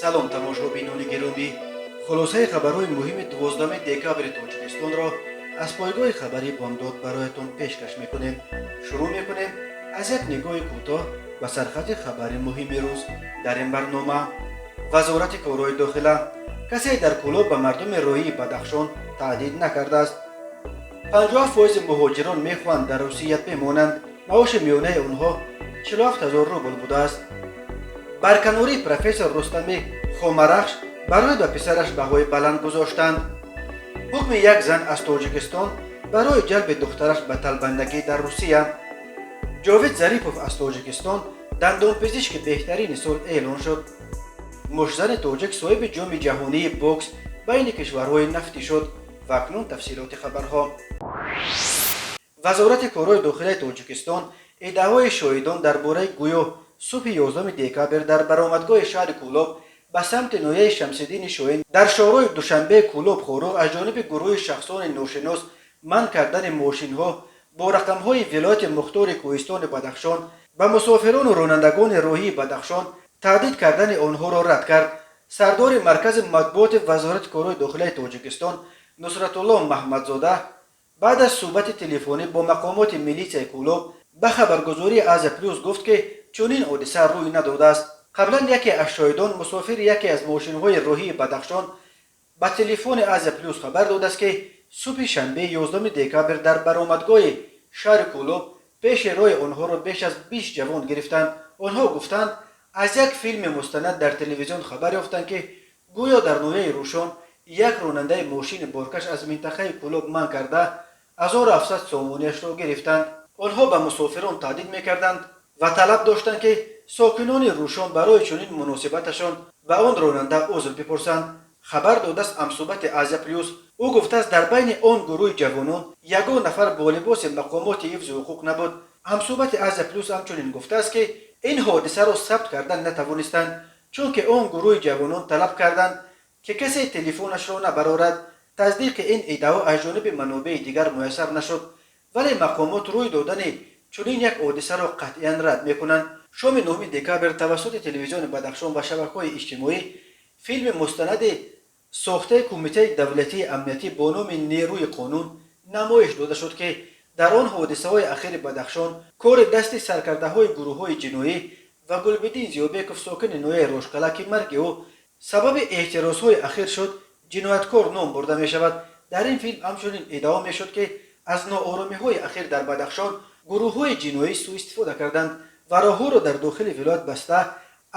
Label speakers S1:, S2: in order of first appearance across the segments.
S1: Салом, тамошобинони гиромӣ! Хулосаи хабарҳои муҳими 12 декабри Тоҷикистонро аз пойгоҳи хабарии «Бомдод» бароятон пешкаш мекунем. Шурӯъ мекунем аз як нигоҳи кӯтоҳ ба сархати хабари муҳими рӯз. Дар ин барнома: Вазорати корҳои дохила: касе дар Кӯлоб ба мардуми роҳии Бадахшон таҳдид накардааст. 57 фоизи муҳоҷирон мехоҳанд дар Русия бимонанд, маоши миёнаи онҳо 47 ҳазор рубл будааст. Барканории профессор Рустами Хомарахш барои ба писараш баҳои баланд гузоштанд. Ҳукми як зан аз Тоҷикистон барои ҷалби духтараш ба талбандагӣ дар Русия. Ҷовид Зарипов аз Тоҷикистон дандонпизишки беҳтарини сол эълон шуд. Муштзани тоҷик соҳиби ҷоми ҷаҳонии бокс байни кишварҳои нафтӣ шуд. Ва акнун тафсилоти хабарҳо. Вазорати корҳои дохилаи Тоҷикистон иддаои шоҳидон дар бораи гӯё субҳи 11 декабр дар баромадгоҳи шаҳри Кӯлоб ба самти ноҳияи Шамсиддини Шоҳин дар шоҳроҳи Душанбе Кӯлоб Хоруғ аз ҷониби гурӯҳи шахсони ношинос манъ кардани мошинҳо бо рақамҳои вилояти мухтори Кӯҳистони Бадахшон ба мусофирону ронандагони роҳии Бадахшон таҳдид кардани онҳоро рад кард. Сардори маркази матбуоти Вазорати корҳои дохилаи Тоҷикистон Нусратулло Маҳмадзода баъд аз суҳбати телефонӣ бо мақомоти милитсияи Кӯлоб ба хабаргузории «Азия Плюс» гуфт, ки чунин ҳодиса рӯй надодааст. Қаблан яке аз шоҳидон, мусофири яке аз мошинҳои роҳии Бадахшон, ба телефони «Азия Плюс» хабар додааст, ки субҳи шанбе, 11 декабр, дар баромадгоҳи шаҳри Кӯлоб пеши роҳи онҳоро беш аз 20 ҷавон гирифтанд. Онҳо гуфтанд, аз як филми мустанад дар телевизион хабар ёфтанд, ки гӯё дар ноҳияи Рӯшон як ронандаи мошини боркаш аз минтақаи Кӯлоб манъ карда, 1700 сомониашро гирифтанд. Онҳо ба мусофирон таҳдид мекарданд ва талаб доштанд, ки сокинони Рӯшон барои чунин муносибаташон ба он ронанда узр бипурсанд, хабар додааст ҳамсӯҳбати «Азия Плюс». Ӯ гуфтааст, дар байни он гурӯҳи ҷавонон ягон нафар бо либоси мақомоти ҳифзи ҳуқуқ набуд. Ҳамсӯҳбати «Азия Плюс» ҳамчунин гуфтааст, ки ин ҳодисаро сабт кардан натавонистанд, чунки он гурӯҳи ҷавонон талаб карданд, ки касе телефонашро набарорад. Тасдиқи ин иддао аз ҷониби манобеи дигар муяссар нашуд, вале мақомот рӯй додани чунин як ҳодисаро қатъиян рад мекунанд. Шоми 9 декабр тавассути телевизиони Бадахшон ва шабакаҳои иҷтимоӣ филми мустанади сохтаи Кумитаи давлатии амниятӣ бо номи «Нерӯи қонун» намоиш дода шуд, ки дар он ҳодисаҳои ахири Бадахшон кори дасти саркардаҳои гурӯҳҳои ҷиноӣ ва Гулбиддин Зиёбеков, сокини ноҳияи Рошқала, ки марги ӯ сабаби эътирозҳои ахир шуд, ҷинояткор ном бурда мешавад. Дар ин филм ҳамчунин иддао мешуд, ки аз нооромиҳои ахир дар Бадахшон гурӯҳҳои ҷиноӣ сӯистифода карданд ва роҳҳоро дар дохили вилоят баста,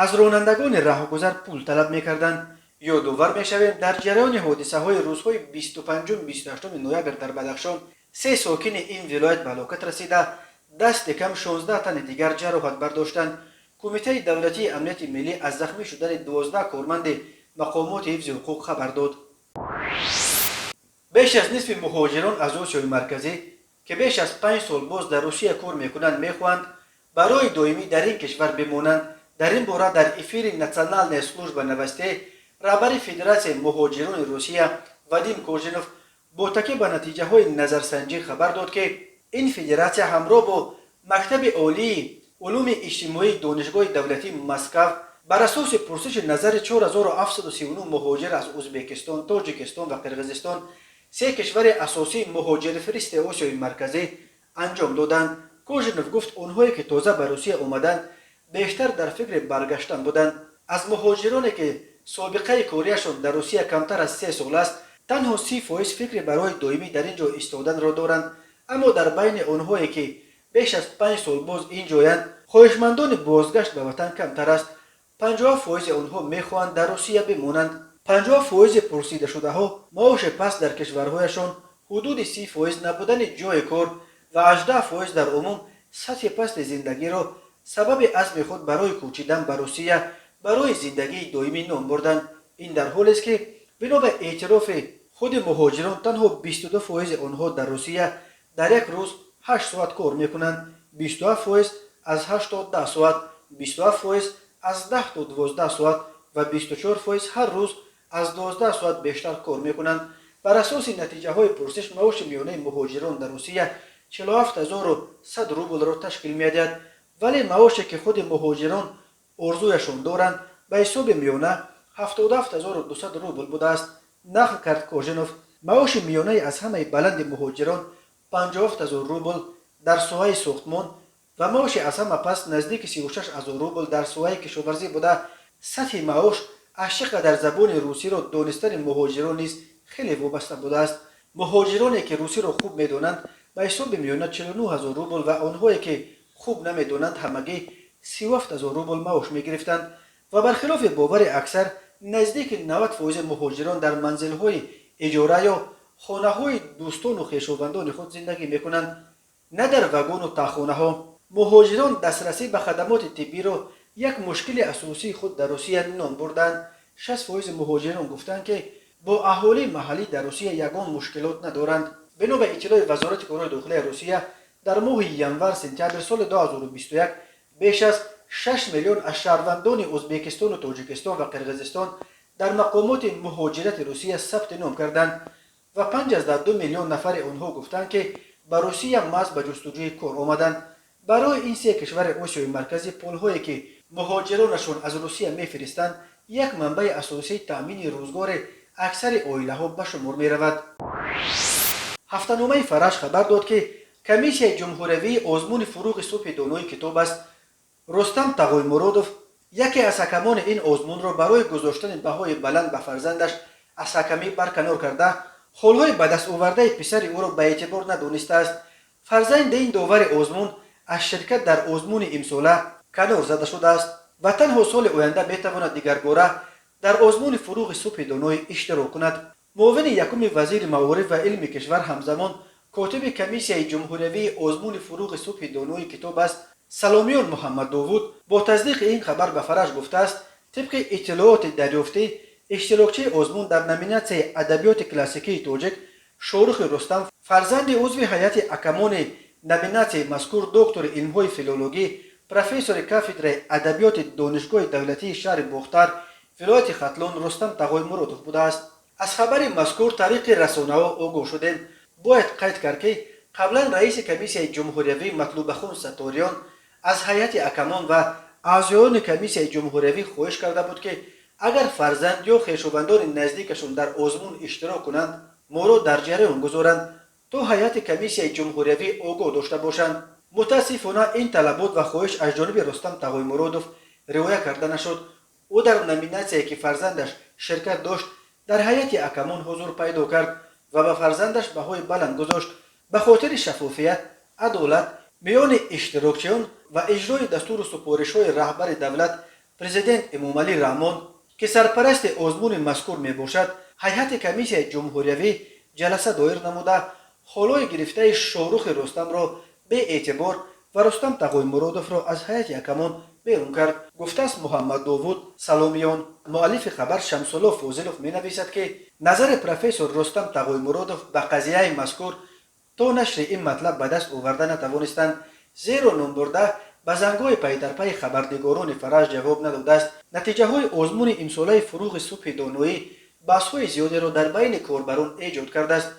S1: аз ронандагони раҳгузар пул талаб мекарданд. Ёдовар мешавем, дар ҷараёни ҳодисаҳои рӯзҳои 25-28 ноябр дар Бадахшон се сокини ин вилоят ба ҳалокат расида, дасти кам 16 тани дигар ҷароҳат бардоштанд. Кумитаи давлатии амнияти миллӣ аз захмӣ шудани 12 корманди мақомоти ҳифзи ҳуқуқ хабар дод. Беш аз нисфи муҳоҷирон аз Осиёи Марказӣ, ки беш аз 5 сол боз дар Русия кор мекунанд, мехоҳанд барои доимӣ дар ин кишвар бимонанд. Дар ин бора дар эфири «Национальная служба новостей» раҳбари Федератсияи муҳоҷирони Русия Вадим Кожинов бо такя ба натиҷаҳои назарсанҷӣ хабар дод, ки ин федератсия ҳамроҳ бо Мактаби олии улуми иҷтимоии Донишгоҳи давлатии Москав бар асоси пурсиши назари 4739 муҳоҷир аз Ӯзбекистон, Тоҷикистон ва Қирғизистон, се кишвари асосии муҳоҷирфиристи Осиёи Марказӣ, анҷом доданд. Кожинов гуфт, онҳое ки тоза ба Русия омаданд, бештар дар фикри баргаштан буданд. Аз муҳоҷироне, ки собиқаи кориашон дар Русия камтар аз 3 сол аст, танҳо 30 фоиз фикри барои доимӣ дар ин ҷо истоданро доранд. Аммо дар байни онҳое, ки беш аз 5 сол боз ин ҷоянд, хоҳишмандони бозгашт ба ватан камтар аст. 57 фоизи онҳо мехоҳанд дар Русия бимонанд. 50 фоизи пурсидашудаҳо маоши паст дар кишварҳояшон, ҳудуди 30 фоиз набудани ҷойи кор ва 18 фоиз дар умум сатҳи пасти зиндагиро сабаби азми худ барои кӯчидан ба Русия барои зиндагии доимӣ ном бурданд. Ин дар ҳолест, ки бино ба эътирофи худи муҳоҷирон танҳо 22 фоизи онҳо дар Русия дар як рӯз 8 соат кор мекунанд: 27 фоиз аз 8 то 10 соат, 27 фоиз аз 10 то 12 соат ва 24 фоиз ҳар рӯз аз 12 соат бештар кор мекунанд. Бар асоси натиҷаҳои пурсиш, маоши миёнаи муҳоҷирон дар Русия 47 100 рублро ташкил медиҳад, вале маоше, ки худи муҳоҷирон орзуяшон доранд, ба ҳисоби миёна 77 200 рубл будааст, нақл кард Кожинов. Маоши миёнаи аз ҳамаи баланди муҳоҷирон 57 000 рубл дар соҳаи сохтмон ва маоши аз ҳама паст наздики 36 000 рубл дар соҳаи кишоварзӣ буда, сатҳи маош аз чӣ қадар забони русиро донистани муҳоҷирон низ хеле вобаста будааст. Муҳоҷироне, ки русиро хуб медонанд, ба ҳисоби миёна 49 000 рубл ва онҳое, ки хуб намедонанд, ҳамагӣ 37 000 рубл маош мегирифтанд. Ва бархилофи бовари аксар, наздики 90 фоизи муҳоҷирон дар манзилҳои иҷора ё хонаҳои дӯстону хешовандони худ зиндагӣ мекунанд, на дар вагону таҳхонаҳо. Муҳоҷирон дастрасӣ ба хадамоти тиббиро як мушкили асосии худ дар Русия ном бурданд. 60 фоизи муҳоҷирон гуфтанд, ки бо аҳолии маҳаллӣ дар Русия ягон мушкилот надоранд. Бино ба иттилои Вазорати корҳои дохилияи Русия, дар моҳи январ сентябр соли 2021 беш аз 6 миллион аз шаҳрвандони Ӯзбекистону Тоҷикистон ва Қирғизистон дар мақомоти муҳоҷирати Русия сабти ном карданд ва 5,2 миллион нафари онҳо гуфтанд, ки ба Русия маҳз ба ҷустуҷӯи кор омаданд. Барои ин се кишвари Осиёи Марказӣ пулҳое, ки муҳоҷиронашон аз Русия мефиристанд, як манбаи асосии таъмини рӯзгори аксари оилаҳо ба шумор меравад. Ҳафтаномаи «Фараҷ» хабар дод, ки комиссияи ҷумҳуриявии озмуни «Фуруғи субҳи донои китоб аст» Рустам Тағоймуродов, яке аз ҳакамони ин озмунро, барои гузоштани баҳои баланд ба фарзандаш аз ҳакамӣ барканор карда, холҳои ба дастовардаи писари ӯро ба эътибор надонистааст. Фарзанди ин довари озмун аз ширкат дар озмуни имсола канор зада шудааст ва танҳо соли оянда метавонад дигарбора дар озмуни «Фуруғи субҳи доноӣ» иштирок кунад. Муовини якуми вазири маориф ва илми кишвар, ҳамзамон котиби комиссияи ҷумҳуриявии озмуни «Фуруғи субҳи донои китоб аст» Саломиён Муҳаммаддовуд бо тасдиқи ин хабар ба «Фараҷ» гуфтааст: «Тибқи иттилооти дарёфтӣ, иштирокчии озмун дар номинатсияи адабиёти классикии тоҷик Шоҳрухи Рустам, фарзанди узви ҳайати ҳакамони номинатсияи мазкур, доктори илмҳои филологӣ, профессори кафедраи адабиёти Донишгоҳи давлатии шаҳри Бохтар, вилояти Хатлон, Рустам Тағоймуродов будааст. Аз хабари мазкур тариқи расонаҳо огоҳ шудем. Бояд қайд кард, ки қаблан раиси комиссияи ҷумҳуриявӣ Матлубахун Сатториён аз ҳайати ҳакамон ва аъзоёни комиссияи ҷумҳуриявӣ хоҳиш карда буд, ки агар фарзанд ё хешовандони наздикашон дар озмун иштирок кунанд, моро дар ҷараён гузоранд, то ҳайати комиссияи ҷумҳуриявӣ огоҳ дошта бошанд. Мутаассифона, ин талабот ва хоҳиш аз ҷониби Рустам Тағоймуродов риоя карда нашуд. Ӯ дар номинатсияе, ки фарзандаш ширкат дошт, дар ҳайати ҳакамон ҳузур пайдо кард ва ба фарзандаш баҳои баланд гузошт. Ба хотири шаффофият, адолат миёни иштирокчиён ва иҷрои дастуру супоришҳои раҳбари давлат, Президент Эмомалӣ Раҳмон, ки сарпарасти озмуни мазкур мебошад, ҳайати комиссияи ҷумҳуриявӣ ҷаласа доир намуда, холҳои гирифтаи Шоҳрухи Рустамро беэътибор ва Рустам Тағоймуродовро аз ҳайати ҳакамон берун кард», гуфтааст Муҳаммаддовуд Саломиён. Муаллифи хабар Шамсулло Фозилов менависад, ки назари профессор Рустам Тағоймуродов ба қазияи мазкур то нашри ин матлаб ба даст оварда натавонистанд, зеро номбурда ба зангҳои пайдарпайи хабарнигорони «Фараҷ» ҷавоб надодааст. Натиҷаҳои озмуни имсолаи «Фуруғи субҳи доноӣ» баҳсҳои зиёдеро дар байни корбарон эҷод кардааст.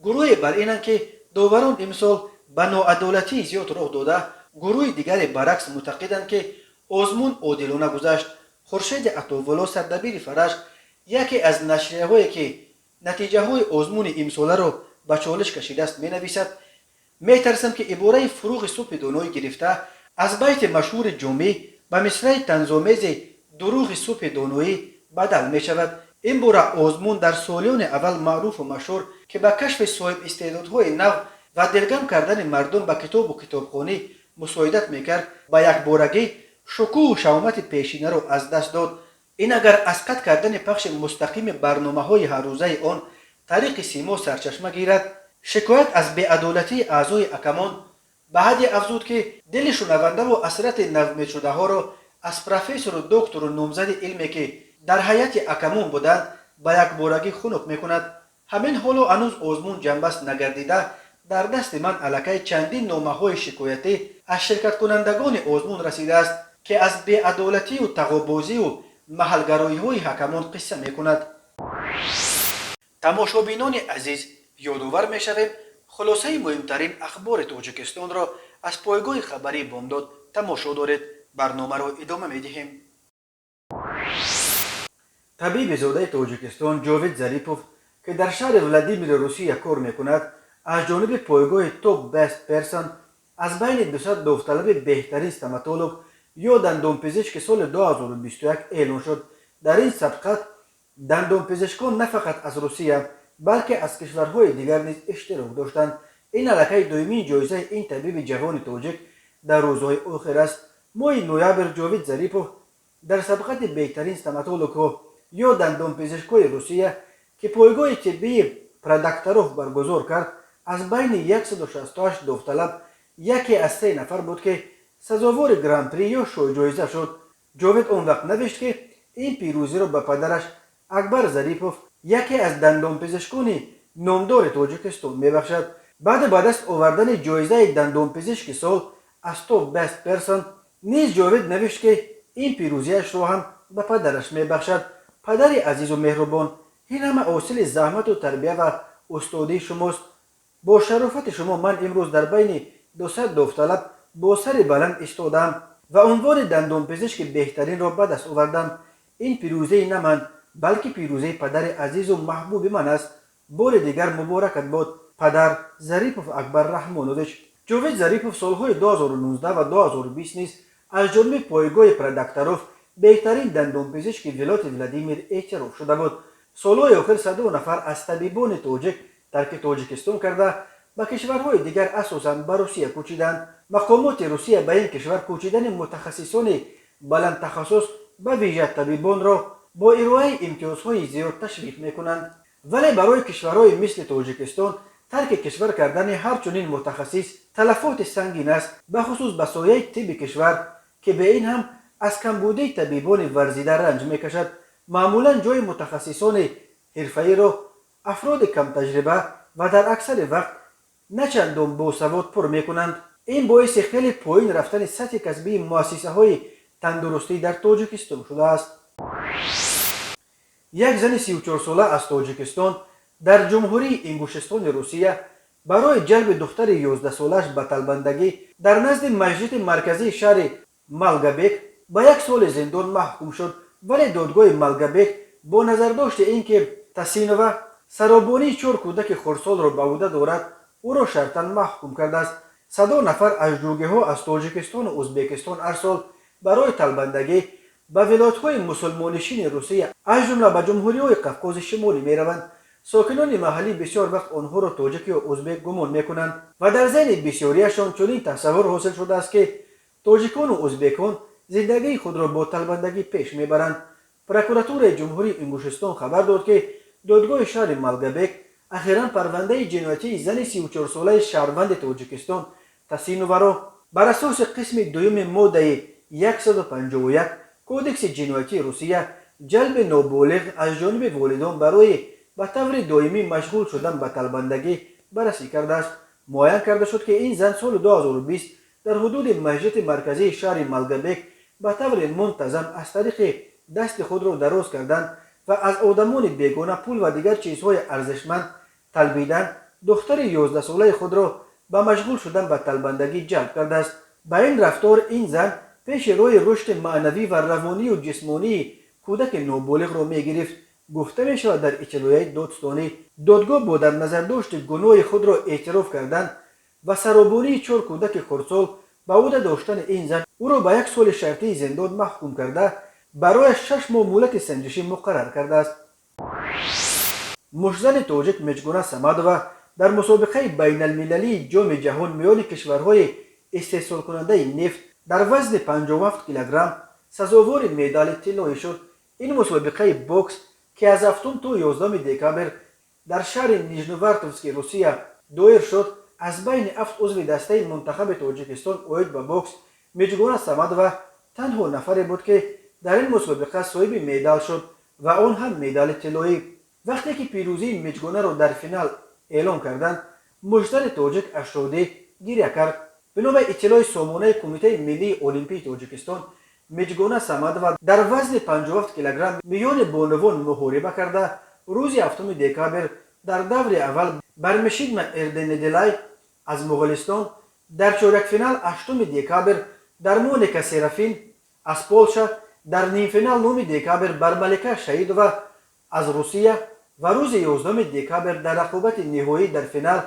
S1: Гурӯҳе бар инанд, ки доварон имсол ба ноадолатии зиёд роҳ дода, гурӯҳи дигаре баръакс мӯътақиданд, ки озмун одилона гузашт. Хуршеди Атовулло, сардабири «Фараҷ», яке аз нашрияҳое, ки натиҷаҳои озмуни имсоларо ба чолиш кашидааст, менависад: «Метарсам, ки ибораи «Фуруғи субҳи доноӣ» гирифта аз байти машҳури Ҷомӣ ба мисраи танзомези «Дуруғи субҳи доноӣ» бадал мешавад. Ин бора озмун дар солиёни аввал маъруфу машҳур, ки ба кашфи соҳибистеъдодҳои нав ва дилгарм кардани мардум ба китобу китобхонӣ мусоидат мекард, ба якборагӣ шукӯҳу шаҳомати пешинаро аз даст дод. Ин агар аз қатъ кардани пахши мустақими барномаҳои ҳаррӯзаи он тариқи симо сарчашма гирад, шикоят аз беадолатии аъзои ҳакамон ба ҳадде афзуд, ки дили шунавандаву асрати навмедшудаҳоро аз профессору доктору номзади илме, ки дар ҳайати ҳакамон буданд, ба якборагӣ хунук мекунад. Ҳамин ҳоло ҳанӯз озмун ҷамъбаст нагардида, дар дасти ман аллакай чандин номаҳои шикоятӣ аз ширкаткунандагони озмун расидааст, ки аз беадолатию тағобозию маҳалгароиҳои ҳакамон қисса мекунад». Тамошобинони азиз, ёдовар мешавем: хулосаи муҳимтарин ахбори Тоҷикистонро аз пойгоҳи хабарии «Бомдод» тамошо доред. Барномаро идома медиҳем. Табиби зодаи Тоҷикистон Ҷовид Зарипов, ки дар шаҳри Владимири Русия кор мекунад, аз ҷониби пойгоҳи Top Best Person аз байни 200 довталаби беҳтарин стоматолог ё дандонпизишки соли 2021 эълон шуд. Дар ин сабқат дандонпизишкон на фақат аз Русия, балки аз кишварҳои дигар низ иштирок доштанд. Ин аллакай дуюмин ҷоизаи ин табиби ҷавони тоҷик дар рӯзҳои охир аст. Моҳи ноябр Ҷовид Зарипов дар сабқати беҳтарин стоматологҳо ё дандонпизишкҳои Русия, ки пойгоҳи тиббии Продокторов баргузор кард, аз байни 168 довталаб яке аз се нафар буд, ки сазовори Гран-при ё шоҳҷоиза шуд. Ҷовид он вақт навишт, ки ин пирӯзиро ба падараш Акбар Зарипов, яке аз дандонпизишкони номдори Тоҷикистон, мебахшад. Баъди ба даст овардани ҷоизаи дандонпизишки сол аз Top Best Person низ Ҷовид навишт, ки ин пирӯзиашро ҳам ба падараш мебахшад. «Падари азизу меҳрубон, ин ҳама ҳосили заҳмату тарбия ва устодии шумост. Бо шарофати шумо ман имрӯз дар байни 200 довталаб бо сари баланд истодаам ва унвони дандонпизишки беҳтаринро ба даст овардам. Ин пирӯзии на ман, балки пирӯзии падари азизу маҳбуби ман аст. Бори дигар муборакат бод, падар Зарипов Акбар Раҳмонович». Ҷовид Зарипов солҳои 2019 ва 2020 низ аз ҷониби пойгоҳи Продокторов беҳтарин дандонпизишки вилояти Владимир эътироф шуда буд. Солҳои охир садо нафар аз табибони тоҷик тарки Тоҷикистон карда, ба кишварҳои дигар, асосан ба Русия кӯчиданд. Мақомоти Русия ба ин кишвар кӯчидани мутахассисони баландтахассус, ба вижа табибонро, бо ироаи имтиёзҳои зиёд ташвиқ мекунанд. Вале барои кишварҳои мисли Тоҷикистон тарки кишвар кардани ҳар чунин мутахассис талафоти сангин аст, бахусус ба соҳаи тибби кишвар, ки бе ин ҳам аз камбудии табибони варзида ранҷ мекашад. Маъмулан ҷои мутахассисони ҳирфаиро афроди камтаҷриба ва дар аксари вақт на чандон босавод пур мекунанд. Ин боиси хеле поин рафтани сатҳи касбии муассисаҳои тандурустӣ дар Тоҷикистон шудааст. Як зани 34сола аз Тоҷикистон дар Ҷумҳурии Ингушистони Русия барои ҷалби духтари 11солааш ба талбандагӣ дар назди масҷиди марказии шаҳри Малгобек ба як соли зиндон маҳкум шуд. Вале додгоҳи Малгобек бо назардошти ин ки Тасинова саробонии чор кӯдаки хурдсолро ба ӯҳда дорад, ӯро шартан маҳкум кардааст. Садо нафар аз ҷугиҳо аз Тоҷикистону Ӯзбекистон ҳар сол барои талбандагӣ ба вилоятҳои мусулмоннишини Русия, аз ҷумла ба ҷумҳуриҳои Қавқози Шимолӣ мераванд. Сокинони маҳаллӣ бисёр вақт онҳоро тоҷик ё ӯзбек гумон мекунанд ва дар зеҳни бисёрияшон чунин тасаввур ҳосил шудааст, ки тоҷикону ӯзбекон зиндагии худро бо талбандагӣ пеш мебаранд. Прокуратураи Ҷумҳурии Ингушистон хабар дод, ки додгоҳи шаҳри Малгобек ахиран парвандаи ҷиноятии зани 34солаи шаҳрванди Тоҷикистон Тасиноваро бар асоси қисми дуюми моддаи 151 Кодекси ҷиноятии Русия, ҷалби ноболиғ аз ҷониби волидон барои ба таври доимӣ машғул шудан ба талбандагӣ, баррасӣ кардааст. Муайян карда шуд, ки ин зан соли 2020 дар ҳудуди масҷиди марказии шаҳри Малгобек ба таври мунтазам аз тариқи дасти худро дароз кардан ва аз одамони бегона пул ва дигар чизҳои арзишманд талбидан духтари 11солаи худро ба машғул шудан ба талбандагӣ ҷалб кардааст. Ба ин рафтор ин зан пеши роҳи рушди маънавӣ ва равонию ҷисмонии кӯдаки ноболиғро мегирифт, гуфта мешавад дар иттилоияи додстонӣ. Додгоҳ бо дар назардошти гуноҳи худро эътироф кардан ва саробонии чор кӯдаки хурдсол ба ӯҳда доштани ин зан ӯро ба як соли шартии зиндон маҳкум карда, барояш 6 моҳ муҳлати санҷишӣ муқаррар кардааст. Муштзани тоҷик Миҷгуна Самадова дар мусобиқаи байналмилалии Ҷоми ҷаҳон миёни кишварҳои истеҳсолкунандаи нефт дар вазни 57 килограмм сазовори медали тиллоӣ шуд. Ин мусобиқаи бокс, ки аз 7 то 11 декабр дар шаҳри Нижневартовски Русия доир шуд, аз байни ҳафт узви дастаи мунтахаби Тоҷикистон оид ба бокс Миҷгуна Самадова танҳо нафаре буд, ки дар ин мусобиқа соҳиби медал шуд ва он ҳам медали тиллоӣ. Вақте ки пирӯзии Миҷгунаро дар финал эълон карданд, муштзани тоҷик аз шодӣ гиря кард. Бино ба иттилои сомонаи Кумитаи миллии олимпии Тоҷикистон, Миҷгуна Самадова дар вазни 57 килограмм миёни бонувон муҳориба карда, рӯзи 7 декабр дар даври аввал бар Мишидма Эрденеделай аз Моғолистон, дар чорякфинал 8 декабр дар Моника Серафин аз Полша. Дар нимфинал 9 декабр бар Малика Шаҳидова аз Русия ва рӯзи 11 декабр дар рақобати ниҳоӣ дар финал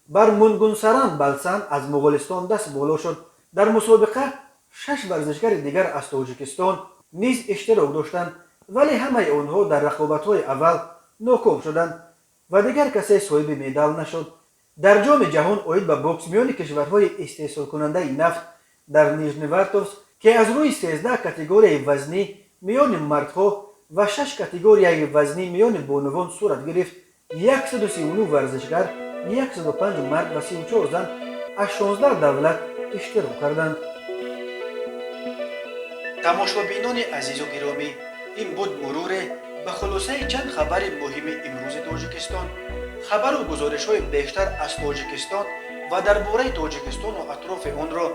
S1: бар Мунгунсаран Балсан аз Моғолистон даст боло шуд. Дар мусобиқа шаш варзишгари дигар аз Тоҷикистон низ иштирок доштанд, вале ҳамаи онҳо дар рақобатҳои аввал ноком шуданд ва дигар касе соҳиби медал нашуд. Дар Ҷоми ҷаҳон оид ба бокс миёни кишварҳои истеҳсолкунандаи нафт дар Нижневартовск, ки аз рӯи 13 категорияи вазнӣ миёни мардҳо ва шаш категорияи вазнӣ миёни бонувон сурат гирифт, 139 варзишгар, 105 мард ва 34 зан, аз 16 давлат иштирок карданд. Тамошобинони азизу гиромӣ, ин буд муруре ба хулосаи чанд хабари муҳими имрӯзи Тоҷикистон. Хабару гузоришҳои бештар аз Тоҷикистон ва дар бораи Тоҷикистону атрофи онро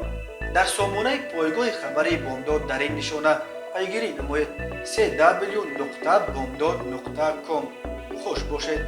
S1: дар сомонаи пойгоҳи хабарии Бомдод дар ин нишона пайгирӣ намоед: cw.bomdod.com. Хуш бошед.